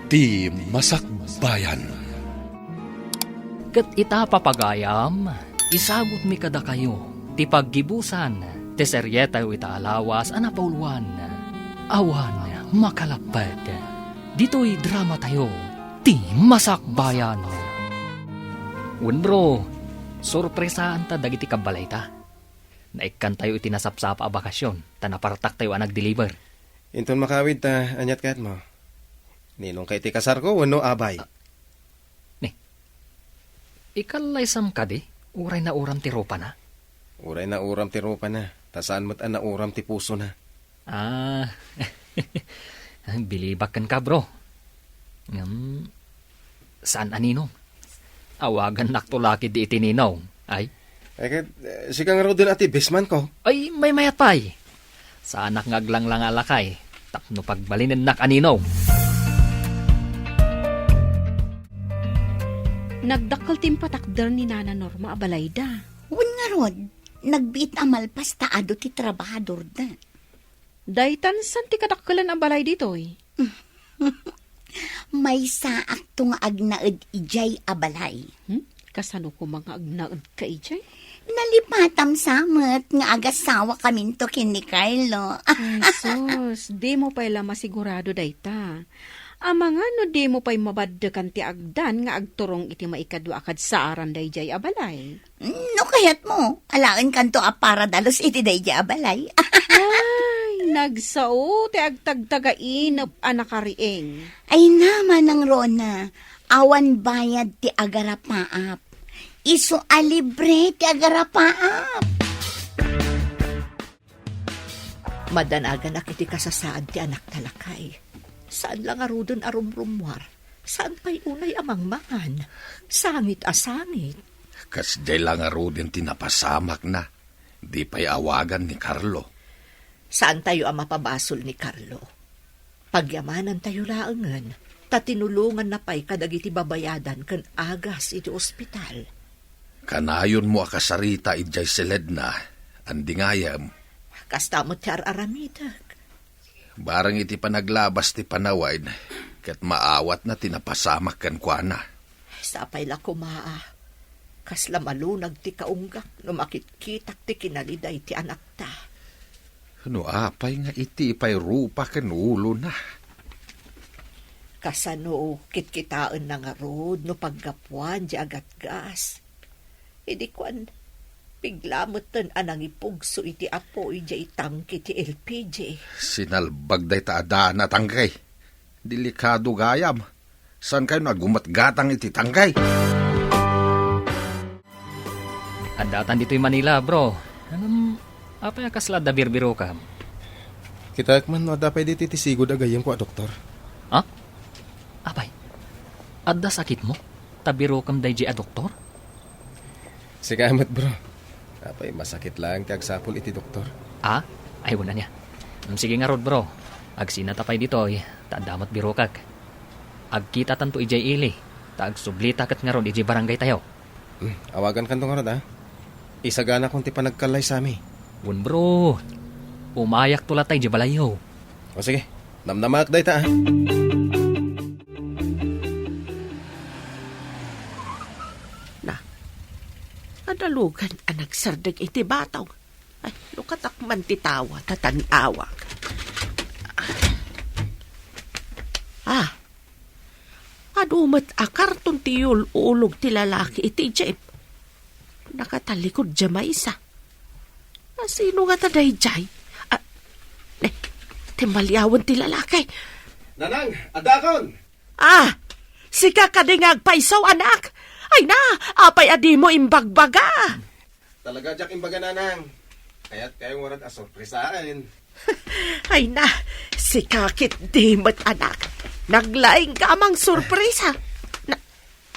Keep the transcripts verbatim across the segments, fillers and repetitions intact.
Ti Masakbayan. Ket ita, papagayam, isagutmi kadakayo ti paggibusan ti serietayo ita a lawas a napauluan, Awan Makalapped. Ditoy dramatayo, Ti Masakbayan. Wen, bro, sorpresaanta dagiti kabbalayta. Naikkantayo iti nasapsapa a bakasion, ta napartaktayo a nagdeliver. Inton makawid ta, aniat kayatmo? Ninong kay ti kasarko wenno abay? Ah, ni, ikal laysam kadi, uray nauram ti rupana? Uray nauram ti rupana, ta saan met a nauram ti pusona. Ah, bilibak kenka, bro. Ngem, saan a ninong. Awagannakto la ketdi iti ninong. Ay? Eh, ket, eh, sika ngaruden a ti best man ko. Ay, maymayat pay. Saanak nga aglanglanga a lakay tapno pagbalinennak a ninong. Nagdakkel ti impatakder ni Nana Norma a balayda. Wen ngarud, nagbiit a malpas ta adu ti trabahadorda. Daytan saan ti kadakkelan a balay ditoy? Maysaakto nga agnaed idiay a balay. Hmm? Kasano koma nga agnaedka idiay? Nalipatam sa met nga agasawakaminto ken ni Carlo. Ay, sus, dimo pay la masigurado dayta. Amangan no dimo pay mabaddekan ti agdan nga agturong iti maikadua a kadsaaran daydiay a balay. No kayatmo, alaenkanto a paradalus iti daydiay a balay. Ay, nagsao ti agtagtagainep a nakariing. Ay na, Manang Rona, awan bayad ti agarapaap. Isu a libre ti agarapaap. Madanaganak iti kasasaad ti anakta, lakay. Saan la ngaruden a rumrummuar. Saan pay unay a mangmangan. Sangit a sangit. Kasdiay la ngaruden ti napasamakna. Di pay awagan ni Carlo. Saantayo a mapabasol ni Carlo. Pagyamanantayo laengen, ta tinulonganna pay kadagiti babayadan ken agas iti ospital. Kanayonmo a kasarita idiay siledna, andi ngayem. Kasta met ti ar-aramidek. Bareng iti panaglabas ti panawen, ket maawatna ti napasamak kenkuana. Sapay la koma a kasla malunag ti kaunggak no makitkitak ti kinaliday ti anakta. No apay nga iti pay rupa ken ulona? Kasano kitkitaenna ngarud no paggapuan diay agatgas? Idi kuan, bigla metten a nangipugso iti apoy diay tangke ti L P G. Sinalbag dayta a daan a tangke. Delikado gayam. Saankayo a gumatgatang iti tangke? Addatan ditoy Manila, bro. Ngem, apay a kasla adda birbirokam? Kitaek man no adda pay ditoy ti sigud a gayyemko a doktor. Ha? Apay, adda sakitmo? Ta birokem daydiay a doktor? Sika met, bro. Apay, masakit laeng ti agsapul iti doktor. Ah? Ay, wen ania. Mm, sige ngarud, bro. Agsinata pay ditoy, ta adda met birokak. Agkitatanto idiay ili, ta agsublita ket ngarud idiay barangaytayo. Mm, awagankanto ngarud, a. Isaganakon ti panagkallaysami. Wen, bro. Umayakto latay idiay balayyo. O sige, namnamaak dayta, a. Na, adalugan a nagsardeng iti batong. Ay, lukatak man ti tawa, ta tan-awak. Ah, adu met a karton ti yul-ulog ti lalaki iti jeep. Nakatalikod diay maysa. A, sino ngata daydiay? Ah, eh, timmaliawen ti lalaki. Nanang, addaakon! Ah, sika kadi nga agpayso, anak? Ay na, apay a dimo imbagbaga? Talaga diak imbaga, Nanang. Kayatkayo ngarud a sorpresaen. Ay na, sika ketdi met, anak. Naglaingka a mangsorpresa. Na,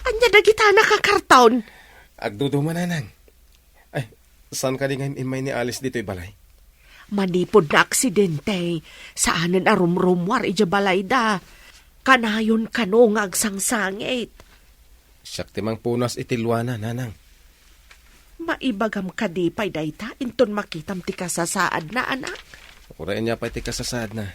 ania dagita a nakakarton? Agduduma, Nanang. Ay, saan kadi nga im-immay ni Alice ditoy balay? Manipud naaksidente, saanen a rumrummuar idiay balayda. Kanayon kano nga agsangsangit. Siak ti mangpunas iti luana, Nanang. Maibagam kadi pay dayta inton makitam ti kasasaadna, anak? Uray ania pay ti kasasaadna.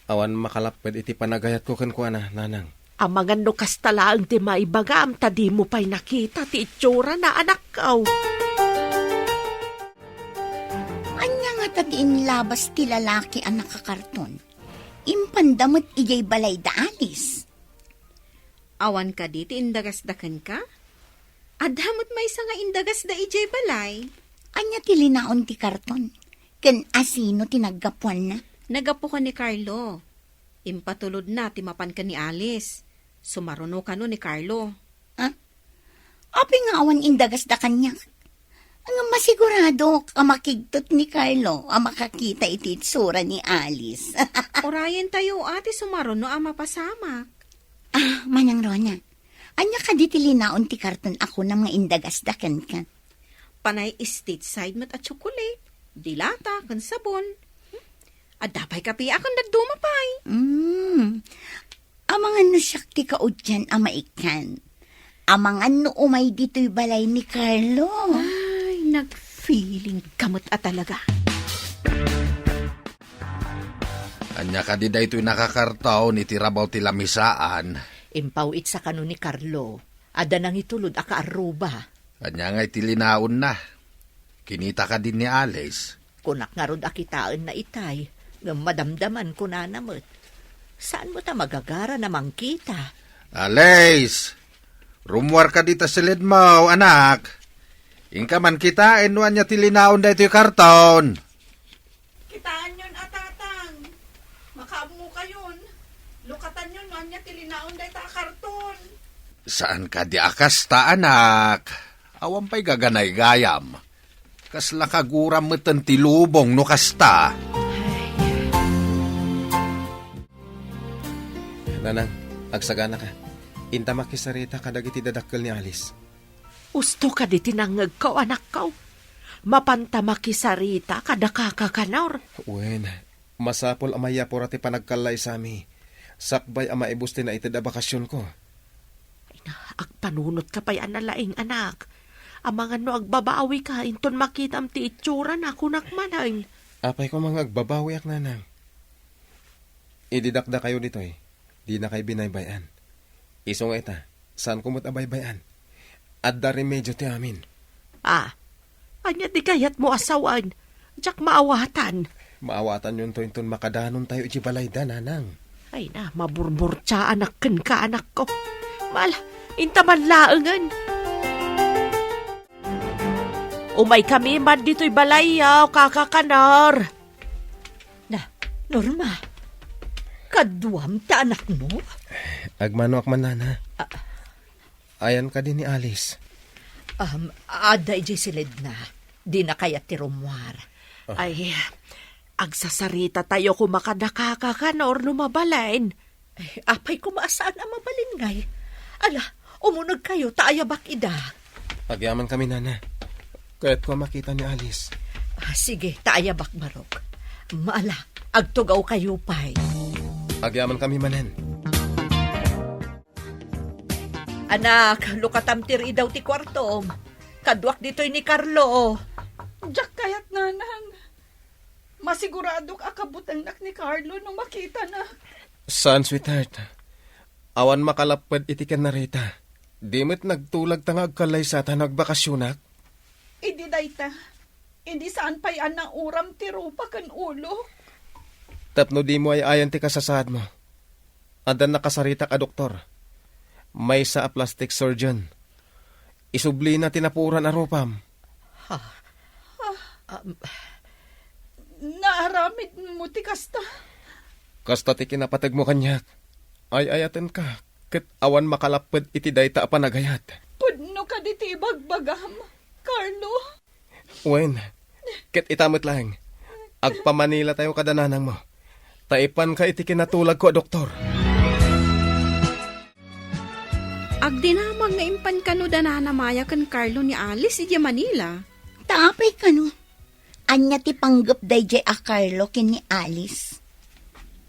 Awan makalapped iti panagayatko kenkuana, nanang. Amangan no kasta laeng ti maibagam, ta dimo pay nakita ti itsurana, anakko. Ania ngata ti inlabas ti lalaki a nakakarton? Impanda met idiay balay da Alice. Awan kadi ti indagasda kenka? Adda met maysa nga indagasda idiay balay. Ania ti linaon ti karton? Ken asino ti naggapuanna? Naggapu ken ni Carlo. Impatulodna ti mapan ken ni Alice. Sumaruno kano ni Carlo. Ah? Apay nga awan indagasda kaniak? Ngem masiguradok a makigtot ni Carlo a makakita iti itsura ni Alice. Urayentayo a ti sumaruno a mapasamak. Ah, Manang Rona, ania kadi ti linaon ti karton a kunam nga indagasda kenka? Panay stateside met a tsokolate, dilata, ken sabon. Hmm? Adda pay kape a ken dadduma pay. Mm. Amangan no siak ti kaudian a maikkan. Amangan no umay ditoy balay ni Carlo. Ay, nagfeeling ka met a talaga. Ania kadi daytoy nakakarton iti rabaw ti lamisaan? Impaw-itsa kano ni Carlo. Adda nangitulod a kaarruba. Ania ngay ti linaonna? Kinita kadi ni Alice? Kunak ngarud a kitaenna itay, ngem madamdaman kunana met. Saan mo ta magagara na mangkita? Alice! Rummuar kadi ta siledmo, anak. Inka man kitaen no ania ti linaon daytoy karton. Kitaenyon a, Tatang. Makaammokayon. Lukatanyon no ania ti linaon dayta a karton. Saan kadi a kasta, anak. Awan pay gaganaygayam. Kasla kaguram meten ti lubong no kasta. Nanang, agsaganaka. Inta makisarita kadagiti dadakkel ni Alice. Usto kadi ti nangngegko, anakko. Mapanta makisarita kada kaka Kanor. Wen, masapul a mayapura ti panagkallaysami. Sakbay a maibus ti naited a bakasionko. Ay na, agpanunotka pay a nalaing, anak. Amangan no agbabawika, inton makitam ti itsurana, kunak manen. Apay koma nga agbabawiak, nanang. Idi dakdakayo ditoy, dinakay binaybay-an. Isu nga ita, saanko met a baybay-an. Adda remedio ti amin. Ah, ania ti kayatmo a sawen? Diak maawatan. Maawatanyonto inton makadanontayo iti balayda, nanang. Ay na, maburburtiaanak kenka, anakko. Mala, inta man laengen. Umaykami man ditoy balayyo, kaka Kanor. Na, Norma, kaduam ti anakmo? Agmanoak man, nana. Ah. Ayan kadi ni Alice? Um, adda idiay siledna. Dina kayat ti rummuar. Ah. Ay, agsasaritatayo koma kada kaka Kanor no mabalin. Ay, apay koma a saan a mabalin ngay? Ala, umunegkayo ta ayabak ida. Agyamankami, nana. Kayatko a makita ni Alice. Ah, sige, ta ayabak, barok. Mala, agtugawkayo pay. Agyamankami manen. Anak, lukatam ti riidaw ti kuartom. Kaduak ditoy ni Carlo. Diak kayat, nanang. Masiguradok a kabutengnak ni Carlo no makitana. Saan, sweetheart. Awan makalapped iti ken ni Rita. Di met nagtulag ta nga agkallaysata no agbakasionak. Idi dayta, idi saan pay a nauram ti rupa ken ulo. Tapno dimo ay-ayan ti kasasaadmo. Adda nakasaritak a doktor. Maysa a plastic surgeon. Isublina ti napuoran a rupam. Ha? Ah, um, naaramidmo ti kasta? Kasta ti kinapategmo kaniak. Ay-ayatenka, ket awan makalapped iti dayta a panagayat. Pudno kadi ti ibagbagam, Carlo? Wen, ket ita met laeng, agpamanilatayo kada nanangmo, ta ipanka iti kinatulagko a doktor. Agdinamag nga impan kano da Nana Maya ken Carlo ni Alice idiay Manila. Ta apay kano? Ania ti panggep daydiay a Carlo ken ni Alice?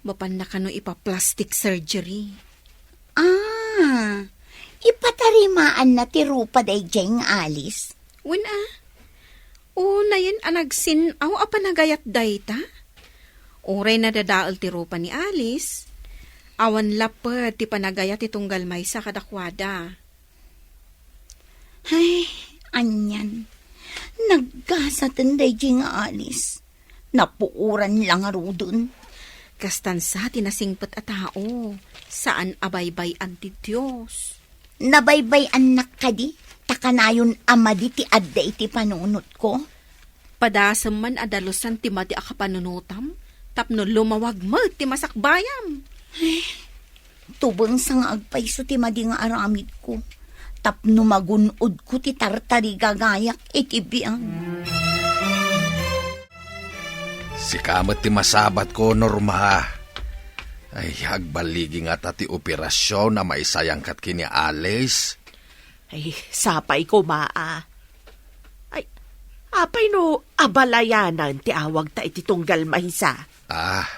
Mapanna kano ipa-plastic surgery. Ah, ipatarimaanna ti rupa daydiay nga Alice? Wen a. Unayen a nagsin-aw a panagayat dayta? Uray nadadael ti rupa ni Alice, awan lapped ti panagayat ti tunggal maysa kadakuada. Ay, anian. Naggasaten daydi nga Alice. Napuoran la ngaruden. Kastan sa ti nasingpet a tao, saan a baybay-an ti Dios. Nabaybay-annak kadi, ta kanayon a madi ti adda iti panunotko? Padasem man a dalusan ti madi a kapanunotam, tapno lumawag met ti masakbayam. Tubeng sa nga agpayso ti madi nga aramidko, tapno magun-odko ti tartarigagayak iti biag. Sika met ti masabatko, Norma. Ay, agballigi ngata ti operasion a maisayangkat ken ni Alice. Ay, sapay koma a. Ay, apay no abalayanan ti awagta iti tunggal maysa? Ah,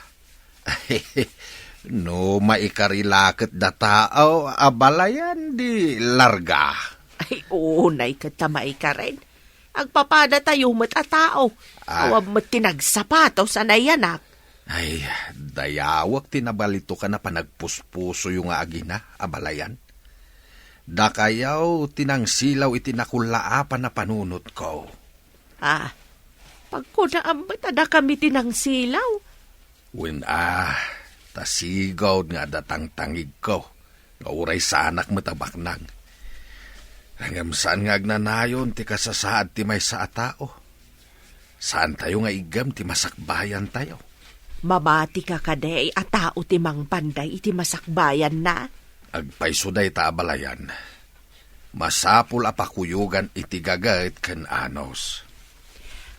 no maikari la ket dataw, abalayan di larga. Ay, unay ket ta maikaren. Agpapadatayo met a tao. Ah. Awan met ti nagsapatos a nayanak. Ay, dayawek ti nabalitokan a panagpuspusoyo nga agina, abalayan. Dakayo ti nangsilaw iti nakullaapan a panunotko. Ah, pagkunaam met a dakami ti nangsilaw? Wen a, ta sigud nga adda tangtangigko, nga uray saanak met a baknang. Ngem saan nga agnanayon ti kasasaad ti maysa a tao. Saantayo nga iggem ti masakbayantayo. Mamatika kadi a tao ti mangpanday iti masakbayanna? Agpayso dayta abalayan. Masapul a pakuyogan iti gaget ken anus.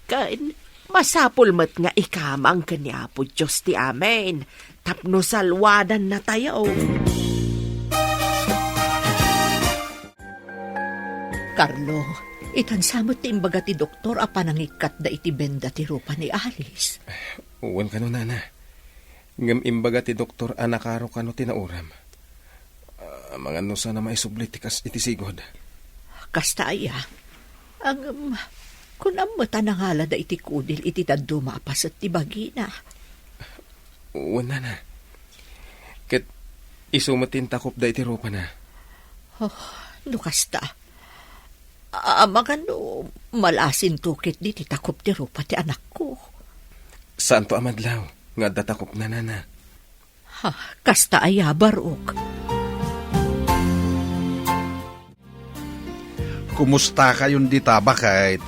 Ken masapul met nga ikamang ken ni Apo Dios ti amin, tapno salwadannatayo. Carlo, itan sa met ti imbaga ti doktor a panangikkatda iti benda ti rupa ni Alice. Wen kano, nana. Ngem imbaga ti doktor a nakaro kano ti nauram. Ah, amangan no saan a maisubli ti kas iti sigud. Kasta aya. Ngem, kunam met a nangalada iti kudil iti dadduma a paset ti bagina. Wen, nana. Ket isu met ti intakopda iti rupana. Oh, no kasta. Amangan no malasinto ketdi ti takop ti rupa ti anakko. Saanto a madlaw nga adda takopna, nana. Ha, kasta aya, Barok. Kumustakayon dita, baket?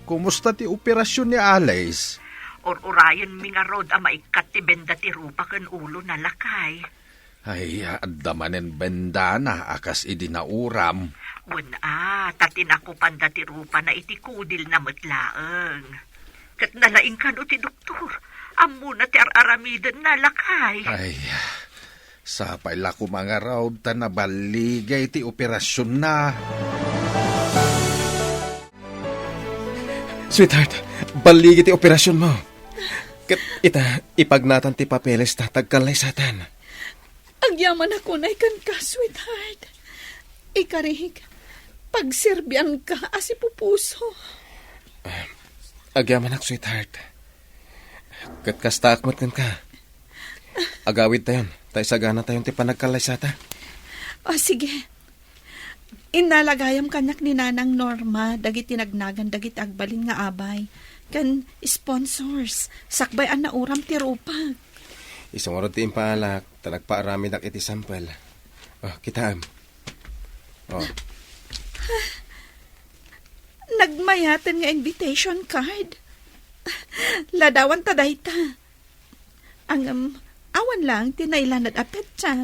Kumusta ti operasion ni Alice? Ur-urayenmi ngarud a maikkat ti benda ti rupa ken ulona, lakay. Ay, adda manen bendana a kas idi nauram. Wen a, ta tinakopanda ti rupana iti kudilna met laeng. Ket nalaing kano ti doktor. Ammona ti ar-aramidenna, lakay. Ay, sapay la koma ngarud ta naballigay ti operasionna. Sweetheart, balligi ti operasionmo. Ket ita, ipagnatan ti papelesta ta agkallaysatan. Agyamanak unay kenka, sweetheart. Ikarik, pagserbianka a sipupuso. Ah, agyamanak, sweetheart. Ket kastaak met kenka. Agawidtayon, ta isaganatayon ti panagkallaysata. O, sige. Innala gayam kaniak ni Nanang Norma dagiti nagnagan dagiti agbalin nga abay ken sponsors, sakbay a nauram ti rupak. Isu ngarud ti impaalak, ta nagpaaramidak iti sampel. O, kitaem. O. Nagmayaten nga invitation card. Ladawanta dayta. Ngem, awan laeng ti nailanad a petsa.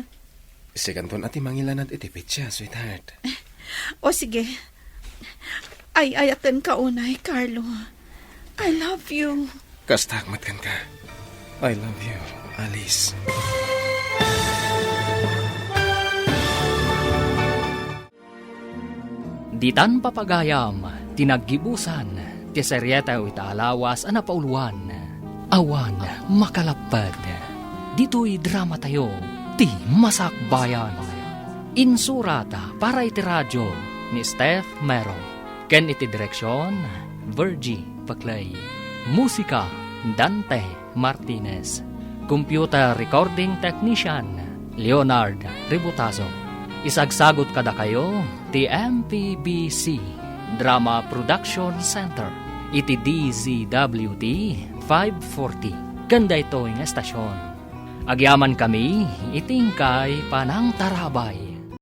Sikanton a ti mangilanad iti petsa, sweetheart. O sige. Ay-ayatenka unay, Carlo. I love you. Kastaak met kenka. I love you, Alice. Ditan papagayam ti naggibusan ti serietayo ita a lawas a napauluan, Awan Makalapped. Ditoy dramatayo ti Masakbayan. Insurat para iti radio ni Steph Mero ken iti direksion, Virgie Paclay. Musika Dante Martinez. Computer Recording Technician, Leonard Ributazo. Isagsagot kadakayo ti M P B C Drama Production Center iti D Z W T five forty. Ken daytoy nga estasion, agyamankami iti inkay panangtarabay.